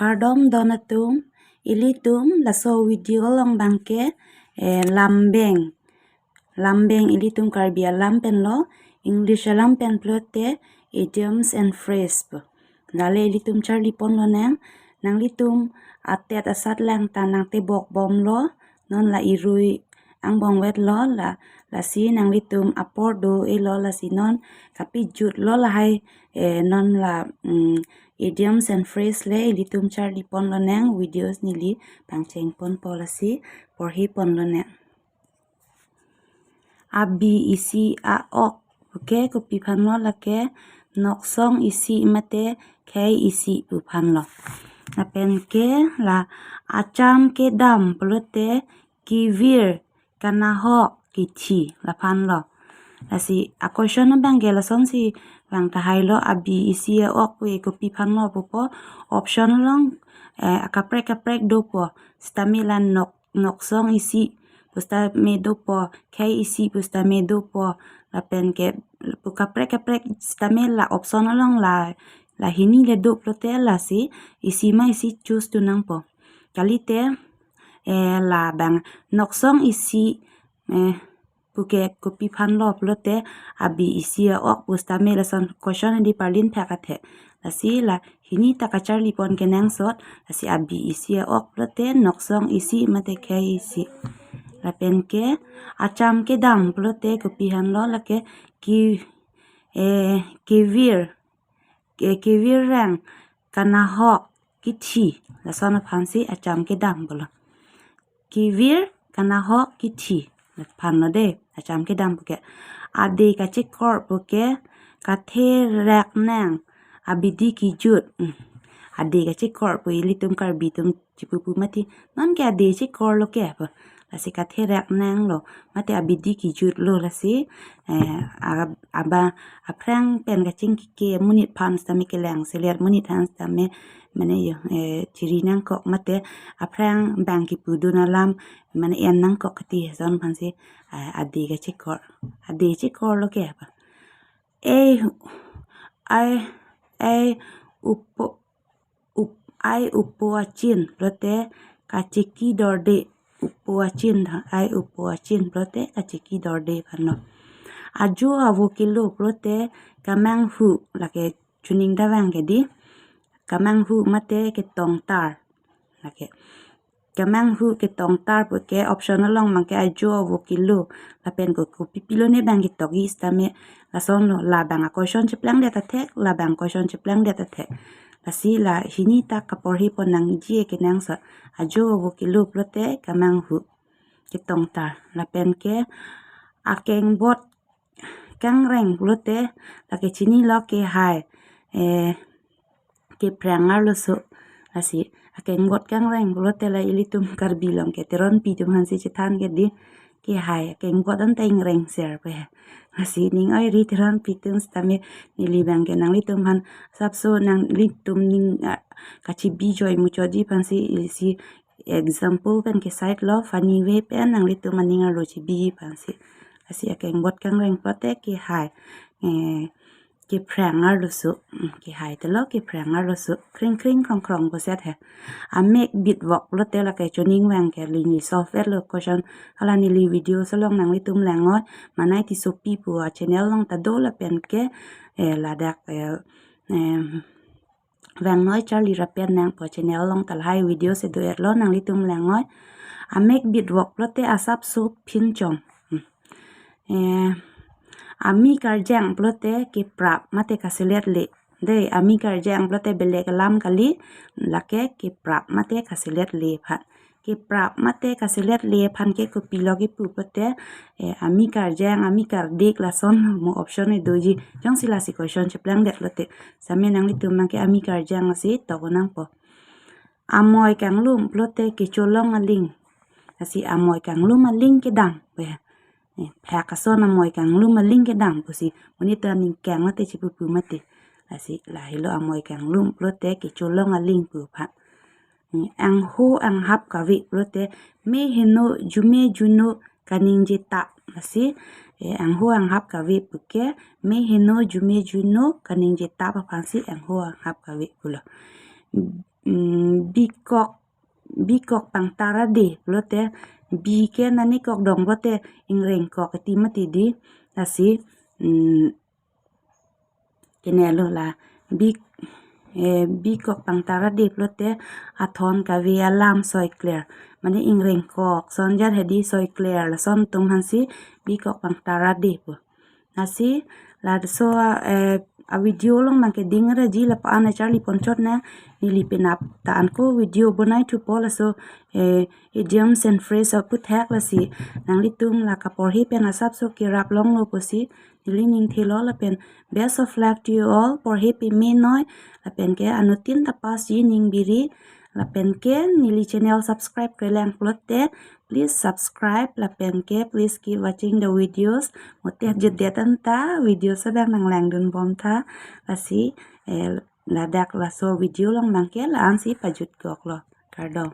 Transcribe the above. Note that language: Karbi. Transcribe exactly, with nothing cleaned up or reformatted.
Kardom don atum, ilitum laso video along abangke, eh, lambeng. Lambeng ilitum Karbi alam pen lo, English alam pen pulote idioms and phrase pu. Lale ilitum charli pon lonang, nanglitum atet asat lang ta nangtebok bomlo, non la irui angbong wet lo la, lasi nanglitum apor do-elo lasi non kapejut lo lahai, eh, non la, mm, idioms and phrase le ilitum charli pon lonang, videos neli pangcheng ponpo lasi porhi pon lonang. Abi isi a-ok puke kopi aphan lo lake, noksong isi mate khei isi pu aphan lo. Lapen ke la acham kedam pulote kevir, kanahok, kithi laphan lo. Lasi a-question abangke lasonsi vang tahai lo, abi isi a-ok pu kopi aphan lo pupo, option along, eh, kaprek kaprek dopo, sitame la nok, noksong isi pu sitame dopo, khei isi pu sitame dopo, lapen ke pu kaprek kaprek sitame la option along la, la hini le do pulote lasi isi ma isi choose tu nangpo. Kalite, eh, labang noksong isi, eh, puke kopi aphan lo pulote abi isi a-ok pu sitame lason question adi parlin phak athe. Lasi la hini ta kacharli pon kenangsot, lasi abi isi a-ok pulote noksong isi mate khei isi. Lapen ke acham kedam pulote kopi aphan lo lake ki, eh, kevir, ke, kevir reng, kanahok, kithi, lason aphansi acham kedam pulo. Kevir, kanahok, kithi laphan lo de, acham kedam puke. Ade kachekor puke kathe rek nang, abidi kejut. Hmm. Ade kachekor pu ilitum Karbi atum chipupu mati, non ke ade chekor lo ke pu. Lasi kathe rek nang lo, mate abidi kejut lo lasi, eh, a-, aba aphrang pen kachingki ke monit aphan sitame kelang selet, monit aphan sitame mane yo, eh, chiri nangkok mate aphrang bang kipudun alam mane en nangkok kati, lason aphansi, eh, ade kachekor. Ade chekor lo ke pu. Ei, ai, ei, upo, up, ai upo achin pulote kachiki dorde, upo achin tha, ai upo achin pulote kachiki dorde aphan lo. Ajo avo kelo pulote kamanghu, lake chuning davang ke di, kamanghu mate ketongtar. Lake kamanghu ketongtar puke option along abangke ajo avo kelo, lapen ko kopi pilo ne bang ketokji sitame lason lo, labang a-question cheplangdet athek, labang question cheplangdet athek. Lasi la hini ta kaporhi pon nangji kenangsot, ajo avo kelo pulote kamanghu ketongtar. Lapen ke akengbot kangreng pulote lake chini lo kehai, eh, kephrang arloso. Lasi akengbot kangreng pulote la ilitum Karbi along ke Teronpi atum aphansi chethan ke di, kehai akengbot anta ingreng ser pe. Lasi ning oiri Teronpi atum sitame neli abangke nanglitum aphan sapso nanglitum ning, ah, kachibi joi muchotji aphansi isi example pen ke side lo, funny way pen nanglitum aning arlo chibi aphansi. Lasi akengbot kangreng pulote kehai, eh, kephrang arloso, mm, kehai te lo kephrang arloso, kring kring krong krong puset he. Amek bit vok pulote lake chuning vang ke neli solve lo question. Hala neli video along nanglitum langnoi, Manai Tissopi pu a-channel along ta do lapen ke, eh, ladak, eh, em, vangnoi charli rapet nangpo, channel along ta lahai video si do-et lo, nanglitum langnoi. Amek bit vok pulote asapso phinchom. Hmm. Eh, ami karjang pulote keprap mate kaselet le. De, ami karjang pulote belek alam kali, lake keprap mate kaselet le aphan. Keprap mate kaselet le aphan ke kopilo kepu pulote, eh, ami karjang, ami kardik, lason mo option e doji. Jongsi lasi question cheplangdet lote, sitame nanglitum abangke ami karjang lasi tok nangpo. Amoi kanglum pulote kecholong aling. Lasi amoi kanglum aling kedam. Weh. Eh, phak ason amoi kanglum aling kedam pusi monit ta ningkang mate chipupu mate. Lasi lahelo amoi kanglum pulote kecholong aling pu aphan. Eh, angho anghap kave pulote me heno jume juno kaningje tap. Lasi, eh, angho anghap kave puke me heno jume juno kaningje tap aphansi angho anghap kave pulo. mm, bikok, bikok pangtar ade pulote, bi ke nani kok dong pulote ingreng kok iti mati di, lasi, mm, kene lo la, bi, eh, bikok pangtar ade pulote athon kave alam soikler. Mane ingreng kok, son jar hedi soikler, lason atum aphansi bikok pangtar ade pu. Lasi, laso, eh, a video along abangke ding raji lapu-an charli ponchot na, neli penap ta anko video bonai thupo laso, eh, idioms and phrase aputhak, lasi nanglitum la kaporhe pen asapso kerap longlo pusi neli ning thelo. Lapen best of luck to you all, porhe pame noi, lapen ke anuttin ta pass ji ning biri, lapen ke neli channel subscribe-kre lang pulote, please subscribe, lapen ke please keep watching the videos. Mate jutdet anta videos abang nanglangdun bom tha. Lasi, eh, ladak laso video along abangke la-ansi pajut koklo. Kardom.